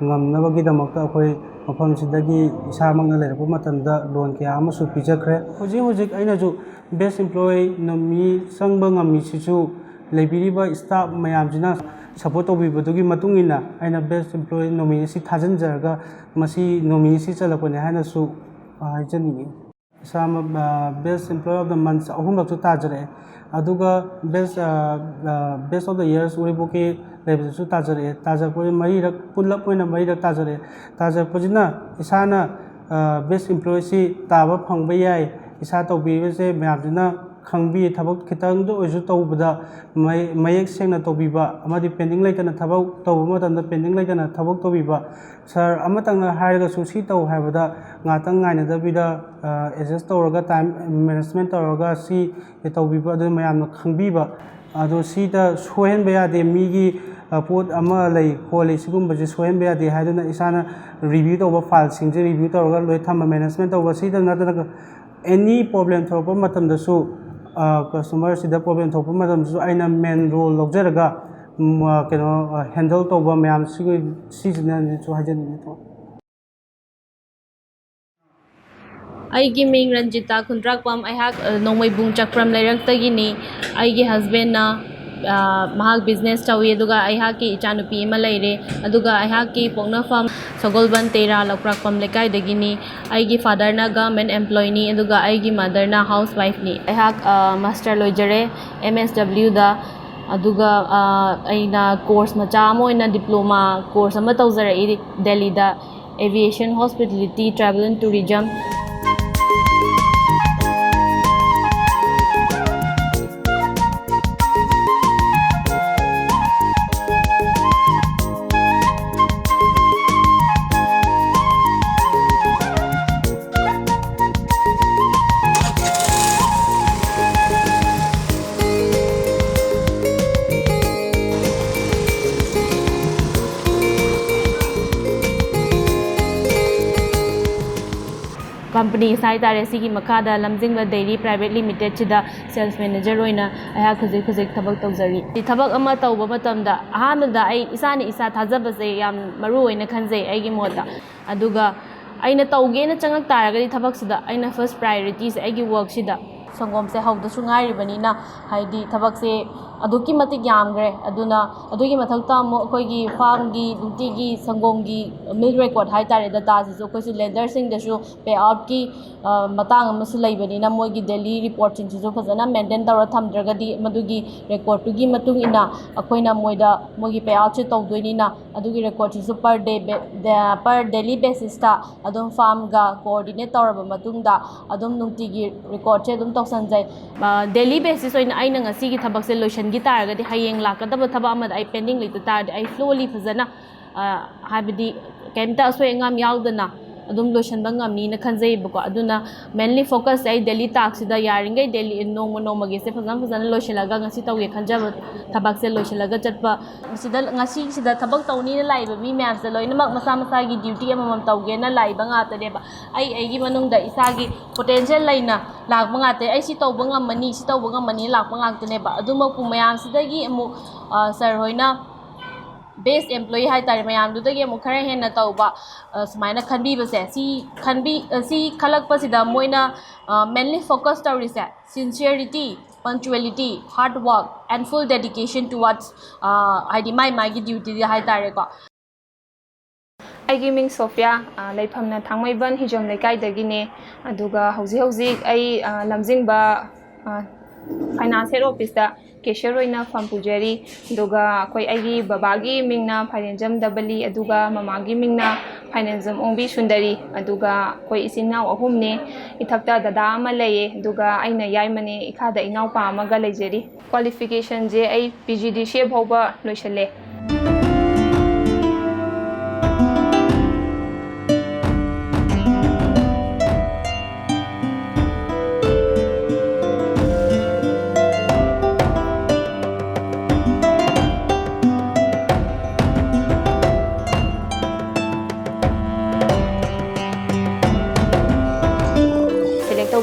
ꯉꯝꯅꯕꯒꯤꯗꯃꯛꯇ ꯑꯩꯈꯣꯏ ꯃꯐꯝꯁꯤꯗꯒꯤ ꯏꯁꯥꯃꯛꯅ ꯂꯩꯔꯛꯄ ꯃꯇꯝꯗ ꯂꯣꯟ ꯀꯌꯥ ꯑꯃꯁꯨ ꯄꯤꯖꯈ꯭ꯔꯦ꯫ ꯍꯧꯖꯤꯛ ꯍꯧꯖꯤꯛ ꯑꯩꯅꯁꯨ ꯕꯦꯁ ꯏꯝꯄ꯭ꯂꯣꯌꯤ ꯅꯣꯃꯤꯅꯤ ꯆꯪꯕ ꯉꯝꯃꯤꯁꯤꯁꯨ ꯂꯩꯕꯤꯔꯤꯕ ꯁ꯭ꯇꯥꯐ ꯃꯌꯥꯝꯁꯤꯅ ꯁꯄꯣꯔꯠ ꯇꯧꯕꯤꯕꯗꯨꯒꯤ ꯃꯇꯨꯡ ꯏꯟꯅ ꯑꯩꯅ ꯕꯦꯁ ꯏꯝꯄ꯭ꯂꯣꯌꯤ ꯅꯣꯃꯤꯅꯤ ꯑꯁꯤ ꯊꯥꯖꯤꯟꯖꯔꯒ ꯃꯁꯤ ꯅꯣꯃꯤꯅꯤ ꯑꯁꯤ ꯆꯜꯂꯛꯄꯅꯤ ꯍꯥꯏꯅꯁꯨ ꯍꯥꯏꯖꯅꯤꯡꯏ꯫ ꯏꯁꯥꯃꯛ ꯕꯦꯁ ꯏꯝꯄ꯭ꯂꯣꯌꯤ ꯑꯣꯐ ꯗ ꯃꯟꯊ ꯑꯍꯨꯝꯂꯛꯁꯨ ꯇꯥꯖꯔꯛꯑꯦ꯫ ꯑꯗꯨꯒ ꯕꯦꯁ ꯕꯦꯁ ꯑꯣꯐ ꯗ ꯌꯔꯁ ꯎꯔꯤꯄꯣꯛꯀꯤ ꯂꯩꯕꯗꯁꯨ ꯇꯥꯖꯔꯛꯑꯦ꯫ ꯇꯥꯖꯔꯛꯄꯁꯦ ꯃꯔꯤꯔꯛ, ꯄꯨꯂꯞ ꯑꯣꯏꯅ ꯃꯔꯤꯔꯛ ꯇꯥꯖꯔꯛꯑꯦ꯫ ꯇꯥꯖꯔꯛꯄꯁꯤꯅ ꯏꯁꯥꯅ ꯕꯦꯁ ꯏꯝꯄ꯭ꯂꯣꯌꯤꯁꯤ ꯇꯥꯕ ꯐꯪꯕ ꯌꯥꯏ꯫ ꯏꯁꯥ ꯇꯧꯕꯤꯕꯁꯦ ꯃꯌꯥꯝꯁꯤꯅ ꯈꯪꯕꯤ, ꯊꯕꯛ ꯈꯤꯇꯪꯗ ꯑꯣꯏꯔꯁꯨ ꯇꯧꯕꯗ ꯃꯌꯦꯛ ꯁꯦꯡꯅ ꯇꯧꯕꯤꯕ ꯑꯃꯗꯤ ꯄꯦꯟꯗꯤꯡ ꯂꯩꯇꯅ ꯊꯕꯛ ꯇꯧꯕ ꯃꯇꯝꯗ ꯄꯦꯟꯗꯤꯡ ꯂꯩꯇꯅ ꯊꯕꯛ ꯇꯧꯕꯤꯕ꯫ ꯁꯥꯔ ꯑꯃꯇꯪꯅ ꯍꯥꯏꯔꯒꯁꯨ ꯁꯤ ꯇꯧ ꯍꯥꯏꯕꯗ ꯉꯥꯛꯇꯪ ꯉꯥꯏꯅꯗꯕꯤꯗ, ꯑꯦꯗꯖꯁ ꯇꯧꯔꯒ, ꯇꯥꯏꯝ ꯃꯦꯅꯦꯖꯃꯦꯟ ꯇꯧꯔꯒ ꯁꯤ ꯇꯧꯕꯤꯕ, ꯑꯗꯨ ꯃꯌꯥꯝꯅ ꯈꯪꯕꯤꯕ꯫ ꯑꯗꯣ ꯁꯤꯗ ꯁꯣꯏꯍꯟꯕ ꯌꯥꯗꯦ, ꯃꯤꯒꯤ ꯄꯣꯠ ꯑꯃ ꯂꯩ ꯈꯣꯠꯂꯤ, ꯁꯤꯒꯨꯝꯕꯁꯦ ꯁꯣꯏꯍꯟꯕ ꯌꯥꯗꯦ ꯍꯥꯏꯗꯨꯅ ꯏꯁꯥꯅ ꯔꯤꯚ꯭ꯌꯨ ꯇꯧꯕ, ꯐꯥꯏꯜꯁꯤꯡꯁꯦ ꯔꯤꯚ꯭ꯌꯨ ꯇꯧꯔꯒ ꯂꯣꯏ ꯊꯝꯕ, ꯃꯦꯅꯦꯖꯃꯦꯟ ꯇꯧꯕ꯫ ꯁꯤꯗ ꯅꯠꯇꯅ ꯑꯦꯅꯤ ꯄ꯭ꯔꯣꯕ꯭ꯂꯦꯝ ꯊꯣꯛꯂꯛꯄ ꯃꯇꯝꯗꯁꯨ, ꯀꯁꯇꯃꯔꯁꯤꯗ ꯄ꯭ꯔꯣꯕ꯭ꯂꯦꯝ ꯊꯣꯛꯄ ꯃꯇꯝꯗꯁꯨ ꯑꯩꯅ ꯃꯦꯟ ꯔꯣꯜ ꯂꯧꯖꯔꯒ, ꯀꯩꯅꯣ, ꯍꯦꯟꯗꯜ ꯇꯧꯕ ꯃꯌꯥꯝꯁꯤꯒꯤ, ꯁꯤꯁꯤꯅꯁꯨ ꯍꯥꯏꯖꯅꯤꯡꯉꯤ꯫ ꯑꯩꯒꯤ ꯃꯤꯡ ꯔꯟꯖꯤꯇꯥ ꯈꯨꯟꯗ꯭ꯔꯥꯛꯄꯝ꯫ ꯑꯩꯍꯥꯛ, ꯑ, ꯅꯣꯡꯃꯩꯕꯨꯡ ꯆꯀ꯭ꯔꯝ ꯂꯩꯔꯛꯇꯒꯤꯅꯤ꯫ ꯑꯩꯒꯤ ꯍꯁꯕꯦꯟꯅ, ꯑ, ꯃꯍꯥꯛ ꯕꯤꯖꯤꯅꯦꯁ ꯇꯧꯏ, ꯑꯗꯨꯒ ꯑꯩꯍꯥꯛꯀꯤ ꯏꯆꯥꯅꯨꯄꯤ ꯑꯃ ꯂꯩꯔꯦ꯫ ꯑꯗꯨꯒ ꯑꯩꯍꯥꯛꯀꯤ ꯄꯣꯛꯅꯐꯝ ꯁꯒꯣꯜꯕꯟ ꯇꯦꯔꯥ ꯂꯧꯀ꯭ꯔꯥꯛꯄꯝ ꯂꯩꯀꯥꯏꯗꯒꯤꯅꯤ꯫ ꯑꯩꯒꯤ ꯐꯥꯗꯔꯅ ꯒꯚꯔꯟꯃꯦꯟꯠ ꯑꯦꯝꯄ꯭ꯂꯣꯏꯅꯤ, ꯑꯗꯨꯒ ꯑꯩꯒꯤ ꯃꯥꯗꯔꯅ ꯍꯥꯎꯁ ꯋꯥꯏꯐꯅꯤ꯫ ꯑꯩꯍꯥꯛ, ꯑ, ꯃꯥꯁꯇꯔ ꯂꯣꯏꯖꯔꯦ ꯑꯦꯝ ꯑꯦꯁ ꯗꯕ꯭ꯂꯤꯎꯗ꯫ ꯑꯗꯨꯒ, ꯑ, ꯑꯩꯅ ꯀꯣꯔꯁ ꯃꯆꯥ ꯑꯃ ꯑꯣꯏꯅ ꯗꯤꯄ꯭ꯂꯣꯃꯥ ꯀꯣꯔꯁ ꯑꯃ ꯇꯧꯖꯔꯛꯏ ꯗꯦꯜꯂꯤꯗ꯫ Aviation, Hospitality, Travel and Tourism. Companies ꯍꯥꯏꯇꯥꯔꯦ, ꯁꯤꯒꯤ ꯃꯈꯥꯗ ꯂꯝꯖꯤꯡꯕ ꯗꯦꯔꯤ ꯄ꯭ꯔꯥꯏꯚꯦꯠ ꯂꯤꯃꯤꯇꯦꯠꯁꯤꯗ ꯁꯦꯜꯁ ꯃꯦꯅꯦꯖꯔ ꯑꯣꯏꯅ ꯑꯩꯍꯥꯛ ꯍꯧꯖꯤꯛ ꯍꯧꯖꯤꯛ ꯊꯕꯛ ꯇꯧꯖꯔꯤ꯫ ꯊꯕꯛ ꯑꯃ ꯇꯧꯕ ꯃꯇꯝꯗ ꯑꯍꯥꯟꯕꯗ ꯑꯩ ꯏꯁꯥꯅ ꯏꯁꯥ ꯊꯥꯖꯕꯁꯦ ꯌꯥꯝ ꯃꯔꯨ ꯑꯣꯏꯅ ꯈꯟꯖꯩ ꯑꯩꯒꯤ ꯃꯣꯠꯇ꯫ ꯑꯗꯨꯒ ꯑꯩꯅ ꯇꯧꯒꯦꯅ ꯆꯪꯉꯛ ꯇꯥꯔꯒꯗꯤ ꯊꯕꯛꯁꯤꯗ ꯑꯩꯅ ꯐꯥꯔꯁ ꯄ꯭ꯔꯥꯏꯌꯣꯔꯤꯇꯤꯁꯦ ꯑꯩꯒꯤ ꯋꯥꯔꯛꯁꯤꯗ꯫ ꯁꯪꯒꯣꯝꯁꯦ ꯍꯧꯗꯁꯨ ꯉꯥꯏꯔꯤꯕꯅꯤꯅ, ꯍꯥꯏꯗꯤ ꯊꯕꯛꯁꯦ ꯑꯗꯨꯛꯀꯤ ꯃꯇꯤꯛ ꯌꯥꯝꯈ꯭ꯔꯦ꯫ ꯑꯗꯨꯅ ꯑꯗꯨꯒꯤ ꯃꯊꯛꯇ ꯑꯃꯨꯛ ꯑꯩꯈꯣꯏꯒꯤ ꯐꯥꯔꯝꯒꯤ ꯅꯨꯡꯇꯤꯒꯤ ꯁꯪꯒꯣꯝꯒꯤ ꯃꯤꯜꯛ ꯔꯦꯀꯣꯔꯠ ꯍꯥꯏꯇꯥꯔꯦ, ꯗꯇꯥꯁꯤꯁꯨ ꯑꯩꯈꯣꯏꯁꯨ ꯂꯦꯟꯗꯔꯁꯤꯡꯗꯁꯨ ꯄꯦ ꯑꯥꯎꯠꯀꯤ ꯃꯇꯥꯡ ꯑꯃꯁꯨ ꯂꯩꯕꯅꯤꯅ, ꯃꯣꯏꯒꯤ ꯗꯦꯂꯤ ꯔꯤꯄꯣꯔꯠꯁꯤꯡꯁꯤꯁꯨ ꯐꯖꯅ ꯃꯦꯟꯇꯦꯟ ꯇꯧꯔ ꯊꯝꯗ꯭ꯔꯒꯗꯤ ꯃꯗꯨꯒꯤ ꯔꯦꯀꯣꯔꯠꯇꯨꯒꯤ ꯃꯇꯨꯡ ꯏꯟꯅ ꯑꯩꯈꯣꯏꯅ ꯃꯣꯏꯗ ꯃꯣꯏꯒꯤ ꯄꯦ ꯑꯥꯎꯠꯁꯦ ꯇꯧꯗꯣꯏꯅꯤꯅ, ꯑꯗꯨꯒꯤ ꯔꯦꯀꯣꯔꯠꯁꯤꯁꯨ per day, per daily basisꯇ ꯑꯗꯨꯝ ꯐꯥꯔꯝꯒ ꯀꯣꯑꯣꯔꯗꯤꯅꯦꯠ ꯇꯧꯔꯕ ꯃꯇꯨꯡꯗ ꯑꯗꯨꯝ ꯅꯨꯡꯇꯤꯒꯤ ꯔꯦꯀꯣꯔꯠꯁꯦ ꯑꯗꯨꯝ ꯇꯧꯁꯟꯖꯩ꯫ ꯗꯦꯂꯤ ꯕꯦꯁꯤꯁ ꯑꯣꯏꯅ ꯑꯩꯅ ꯉꯁꯤꯒꯤ ꯊꯕꯛꯁꯦ ꯂꯣꯏꯁꯤꯟꯈꯤ ꯇꯥꯔꯒꯗꯤ, ꯍꯌꯦꯡ ꯂꯥꯛꯀꯗꯕ ꯊꯕꯛ ꯑꯃꯗ ꯑꯩ ꯄꯦꯟꯗꯤꯡ ꯂꯩꯇ ꯇꯥꯔꯗꯤ, ꯑꯩ ꯐ꯭ꯂꯣꯂꯤ ꯐꯖꯅ, ꯑ, ꯍꯥꯏꯕꯗꯤ ꯀꯩꯝꯇ ꯑꯁꯣꯏ ꯑꯉꯥꯝ ꯌꯥꯎꯗꯅ ꯑꯗꯨꯝ ꯂꯣꯏꯁꯤꯟꯕ ꯉꯝꯅꯤꯅ ꯈꯟꯖꯩꯕꯀꯣ꯫ ꯑꯗꯨꯅ ꯃꯦꯟꯂꯤ ꯐꯣꯀꯁꯁꯦ ꯑꯩ ꯗꯦꯂꯤ ꯇꯥꯛꯁꯤꯗ ꯌꯥꯔꯤꯈꯩ ꯗꯦꯂꯤ, ꯅꯣꯡꯃ ꯅꯣꯡꯃꯒꯤꯁꯦ ꯐꯖꯅ ꯐꯖꯅ ꯂꯣꯏꯁꯤꯜꯂꯒ ꯉꯁꯤ ꯇꯧꯒꯦ ꯈꯟꯖꯕ ꯊꯕꯛꯁꯦ ꯂꯣꯏꯁꯤꯜꯂꯒ ꯆꯠꯄ꯫ ꯁꯤꯗ, ꯉꯁꯤꯁꯤꯗ ꯊꯕꯛ ꯇꯧꯅꯤꯅ ꯂꯥꯛꯏꯕ ꯃꯤ ꯃꯌꯥꯝꯁꯦ ꯂꯣꯏꯅꯃꯛ ꯃꯁꯥ ꯃꯁꯥꯒꯤ ꯗ꯭ꯌꯨꯇꯤ ꯑꯃꯃꯝ ꯇꯧꯒꯦꯅ ꯂꯥꯛꯏꯕ ꯉꯥꯛꯇꯅꯦꯕ꯫ ꯑꯩ ꯑꯩꯒꯤ ꯃꯅꯨꯡꯗ ꯏꯁꯥꯒꯤ ꯄꯣꯇꯦꯟꯁꯤꯌꯦꯜ ꯂꯩꯅ ꯂꯥꯛꯄ ꯉꯥꯛꯇꯅꯦ꯫ ꯑꯩ ꯁꯤ ꯇꯧꯕ ꯉꯝꯃꯅꯤ, ꯁꯤ ꯇꯧꯕ ꯉꯝꯃꯅꯤ ꯂꯥꯛꯄ ꯉꯥꯛꯇꯅꯦꯕ꯫ ꯑꯗꯨꯃꯛꯄꯨ ꯃꯌꯥꯝꯁꯤꯗꯒꯤ ꯑꯃꯨꯛ, ꯑ, ꯁꯥꯔ ꯍꯣꯏꯅ ꯕꯦꯁ ꯑꯦꯝꯄ꯭ꯂꯣꯌꯤ ꯍꯥꯏꯇꯥꯔꯦ, ꯃꯌꯥꯝꯗꯨꯗꯒꯤ ꯑꯃꯨꯛ ꯈꯔ ꯍꯦꯟꯅ ꯇꯧꯕ, ꯑ, ꯁꯨꯃꯥꯏꯅ ꯈꯟꯕꯤꯕꯁꯦ, ꯁꯤ ꯈꯟꯕꯤ-, ꯑ, ꯁꯤ ꯈꯜꯂꯛꯄꯁꯤꯗ ꯃꯣꯏꯅ, ꯑ, ꯃꯦꯟꯂꯤ ꯐꯣꯀꯁ ꯇꯧꯔꯤꯁꯦ sincerity, punctuality, hard work and full dedication towards, ꯑ, ꯍꯥꯏꯗꯤ ꯃꯥꯏ ꯃꯥꯏꯒꯤ ꯗ꯭ꯌꯨꯇꯤꯗ ꯍꯥꯏꯇꯥꯔꯦꯀꯣ꯫ ꯑꯩꯒꯤ ꯃꯤꯡ ꯁꯣꯐꯤꯌꯥ, ꯑ, ꯂꯩꯐꯝꯅ ꯊꯥꯡꯃꯩꯕꯟ ꯍꯤꯖꯝ ꯂꯩꯀꯥꯏꯗꯒꯤꯅꯦ꯫ ꯑꯗꯨꯒ ꯍꯧꯖꯤꯛ ꯍꯧꯖꯤꯛ ꯑꯩ, ꯑ, ꯂꯝꯖꯤꯡꯕ, ꯑ, ꯐꯥꯏꯅꯥꯟꯁ ꯍꯦꯠ ꯑꯣꯐꯤꯁꯇ ꯀꯦꯁꯤꯌꯔ ꯑꯣꯏꯅ ꯐꯝ ꯄꯨꯖꯔꯤ꯫ ꯑꯗꯨꯒ ꯑꯩꯈꯣꯏ, ꯑꯩꯒꯤ ꯕꯕꯥꯒꯤ ꯃꯤꯡꯅ ꯐꯥꯏꯔꯦꯟꯖꯝ ꯗꯕꯂꯤ, ꯑꯗꯨꯒ ꯃꯃꯥꯒꯤ ꯃꯤꯡꯅ ꯐꯥꯏꯔꯦꯟꯖꯝ ꯑꯣꯡꯕꯤ ꯁꯨꯟꯗꯔꯤ꯫ ꯑꯗꯨꯒ ꯑꯩꯈꯣꯏ ꯏꯆꯤꯟ ꯏꯅꯥꯎ ꯑꯍꯨꯝꯅꯦ꯫ ꯏꯊꯛꯇ ꯗꯗꯥ ꯑꯃ ꯂꯩꯌꯦ, ꯑꯗꯨꯒ ꯑꯩꯅ ꯌꯥꯏꯃꯅꯦ, ꯏꯈꯥꯗ ꯏꯅꯥꯎꯄꯥ ꯑꯃꯒ ꯂꯩꯖꯔꯤ꯫ ꯀ꯭ꯋꯥꯂꯤꯐꯤꯀꯦꯁꯟꯁꯦ ꯑꯩ ꯄꯤ ꯖꯤ ꯗꯤ ꯁꯤ ꯑꯦ ꯐꯥꯎꯕ ꯂꯣꯏꯁꯤꯜꯂꯦ꯫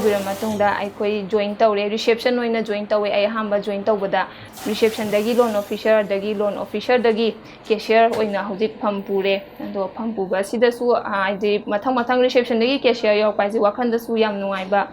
ꯂꯣꯏꯔ ꯃꯇꯨꯡꯗ ꯑꯩꯈꯣꯏ ꯖꯣꯏꯟ ꯇꯧꯔꯦ, ꯔꯤꯁꯦꯞꯁꯟ ꯑꯣꯏꯅ ꯖꯣꯏꯟ ꯇꯧꯋꯦ꯫ ꯑꯩ ꯑꯍꯥꯟꯕ ꯖꯣꯏꯟ ꯇꯧꯕꯗ ꯔꯤꯁꯦꯞꯁꯟꯗꯒꯤ ꯂꯣꯟ ꯑꯣꯐꯤꯁꯔ, ꯑꯗꯒꯤ ꯂꯣꯟ ꯑꯣꯐꯤꯁꯔꯗꯒꯤ ꯀꯦꯁꯤꯌꯔ ꯑꯣꯏꯅ ꯍꯧꯖꯤꯛ ꯐꯝ ꯄꯨꯔꯦ꯫ ꯑꯗꯣ ꯐꯝ ꯄꯨꯕ ꯑꯁꯤꯗꯁꯨ, ꯑ, ꯍꯥꯏꯗꯤ ꯃꯊꯪ ꯃꯊꯪ ꯔꯤꯁꯦꯞꯁꯟꯗꯒꯤ ꯀꯦꯁꯤꯌꯔ ꯌꯧꯔꯛꯄ ꯍꯥꯏꯁꯦ ꯋꯥꯈꯜꯗꯁꯨ ꯌꯥꯝ ꯅꯨꯡꯉꯥꯏꯕ,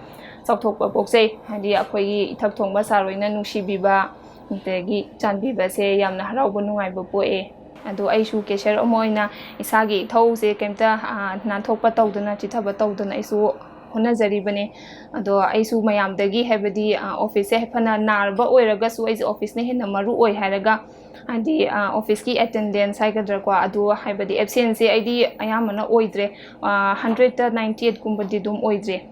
ꯆꯥꯎꯊꯣꯛꯄ ꯄꯣꯛꯆꯩ꯫ ꯍꯥꯏꯗꯤ ꯑꯩꯈꯣꯏꯒꯤ ꯏꯊꯛ ꯊꯣꯡꯕ ꯁꯥꯔ ꯍꯣꯏꯅ ꯅꯨꯡꯁꯤꯕꯤꯕ, ꯑꯗꯒꯤ ꯆꯥꯟꯕꯤꯕꯁꯦ ꯌꯥꯝꯅ ꯍꯔꯥꯎꯕ, ꯅꯨꯡꯉꯥꯏꯕ ꯄꯣꯛꯑꯦ꯫ ꯑꯗꯣ ꯑꯩꯁꯨ ꯀꯦꯁꯤꯌꯔ ꯑꯃ ꯑꯣꯏꯅ ꯏꯁꯥꯒꯤ ꯏꯊꯧꯁꯦ ꯀꯩꯝꯇ, ꯑ, ꯅꯥꯟꯊꯣꯛꯄ ꯇꯧꯗꯅ, ꯆꯤꯠꯊꯕ ꯇꯧꯗꯅ ꯑꯩꯁꯨ ꯍꯣꯠꯅꯖꯔꯤꯕꯅꯦ꯫ ꯑꯗꯣ ꯑꯩꯁꯨ ꯃꯌꯥꯝꯗꯒꯤ, ꯍꯥꯏꯕꯗꯤ, ꯑ, ꯑꯣꯐꯤꯁꯁꯦ ꯐꯅ ꯅꯥꯔꯕ ꯑꯣꯏꯔꯒꯁꯨ ꯑꯩꯁꯦ ꯑꯣꯐꯤꯁꯅ ꯍꯦꯟꯅ ꯃꯔꯨ ꯑꯣꯏ ꯍꯥꯏꯔꯒ, ꯍꯥꯏꯗꯤ, ꯑ, ꯑꯣꯐꯤꯁꯀꯤ ꯑꯦꯇꯦꯟꯗꯦꯟꯁ ꯍꯥꯏꯒꯗ꯭ꯔꯥꯀꯣ, ꯑꯗꯨ ꯍꯥꯏꯕꯗꯤ ꯑꯦꯞꯁꯦꯟꯁꯦ ꯑꯩꯗꯤ ꯑꯌꯥꯝꯕꯅ ꯑꯣꯏꯗ꯭ꯔꯦ, ꯍꯟꯗ꯭ꯔꯦꯠꯇ ꯅꯥꯏꯟꯇꯤ ꯑꯩꯠꯀꯨꯝꯕꯗꯤ ꯑꯗꯨꯝ ꯑꯣꯏꯗ꯭ꯔꯦ꯫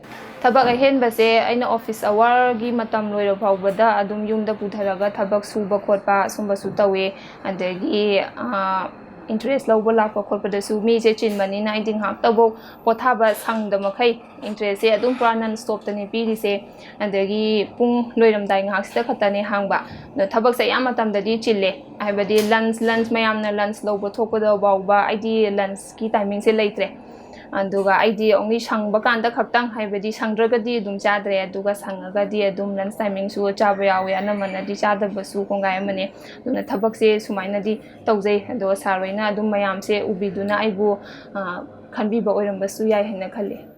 ꯊꯕꯛ ꯑꯍꯦꯟꯕꯁꯦ ꯑꯩꯅ ꯑꯣꯐꯤꯁ ꯑꯋꯥꯔꯒꯤ ꯃꯇꯝ ꯂꯣꯏꯔ ꯐꯥꯎꯕꯗ ꯑꯗꯨꯝ ꯌꯨꯝꯗ ꯄꯨꯊꯔꯒ ꯊꯕꯛ ꯁꯨꯕ ꯈꯣꯠꯄ ꯁꯨꯝꯕꯁꯨ ꯇꯧꯋꯦ꯫ ꯑꯗꯒꯤ, ꯑ, ꯏꯟꯇꯔꯦꯁ ꯂꯧꯕ ꯂꯥꯛꯄ ꯈꯣꯠꯄꯗꯁꯨ ꯃꯤꯁꯦ ꯆꯤꯟꯕꯅꯤꯅ ꯑꯩꯗꯤ ꯉꯥꯏꯍꯥꯛꯇꯕꯨ ꯄꯣꯊꯥꯕ ꯁꯪꯗ ꯃꯈꯩ ꯏꯟꯇꯔꯦꯁꯁꯦ ꯑꯗꯨꯝ ꯄꯨꯔꯥ ꯅꯟ ꯁ꯭ꯇꯣꯞꯇꯅꯦ ꯄꯤꯔꯤꯁꯦ꯫ ꯑꯗꯒꯤ ꯄꯨꯡ ꯂꯣꯏꯔꯝꯗꯥꯏ ꯉꯥꯏꯍꯥꯛꯁꯤꯗ ꯈꯛꯇꯅꯦ ꯍꯥꯡꯕ꯫ ꯑꯗꯣ ꯊꯕꯛꯁꯦ ꯑꯌꯥꯝꯕ ꯃꯇꯝꯗꯗꯤ ꯆꯤꯜꯂꯦ, ꯍꯥꯏꯕꯗꯤ ꯂꯟꯁ, ꯂꯟꯁ ꯃꯌꯥꯝꯅ ꯂꯟꯁ ꯂꯧꯕ ꯊꯣꯛꯄꯗ ꯐꯥꯎꯕ ꯑꯩꯗꯤ ꯂꯟꯁꯀꯤ ꯇꯥꯏꯃꯤꯡꯁꯦ ꯂꯩꯇ꯭ꯔꯦ꯫ ꯑꯗꯨꯒ ꯑꯩꯗꯤ only ꯁꯪꯕ ꯀꯥꯟꯗ ꯈꯛꯇꯪ, ꯍꯥꯏꯕꯗꯤ ꯁꯪꯗ꯭ꯔꯒꯗꯤ ꯑꯗꯨꯝ ꯆꯥꯗ꯭ꯔꯦ, ꯑꯗꯨꯒ ꯁꯪꯉꯒꯗꯤ ꯑꯗꯨꯝ ꯂꯟꯁ ꯇꯥꯏꯃꯤꯡꯁꯨ ꯆꯥꯕ ꯌꯥꯎꯋꯦ, ꯑꯅꯝꯕꯅꯗꯤ ꯆꯥꯗꯕꯁꯨ ꯀꯣꯡꯒꯥꯏ ꯑꯃꯅꯦ꯫ ꯑꯗꯨꯅ ꯊꯕꯛꯁꯦ ꯁꯨꯃꯥꯏꯅꯗꯤ ꯇꯧꯖꯩ꯫ ꯑꯗꯣ ꯁꯥꯔ ꯍꯣꯏꯅ ꯑꯗꯨꯝ ꯃꯌꯥꯝꯁꯦ ꯎꯕꯤꯗꯨꯅ ꯑꯩꯕꯨ, ꯑ, ꯈꯟꯕꯤꯕ ꯑꯣꯏꯔꯝꯕꯁꯨ ꯌꯥꯏ ꯍꯥꯏꯅ ꯈꯜꯂꯤ꯫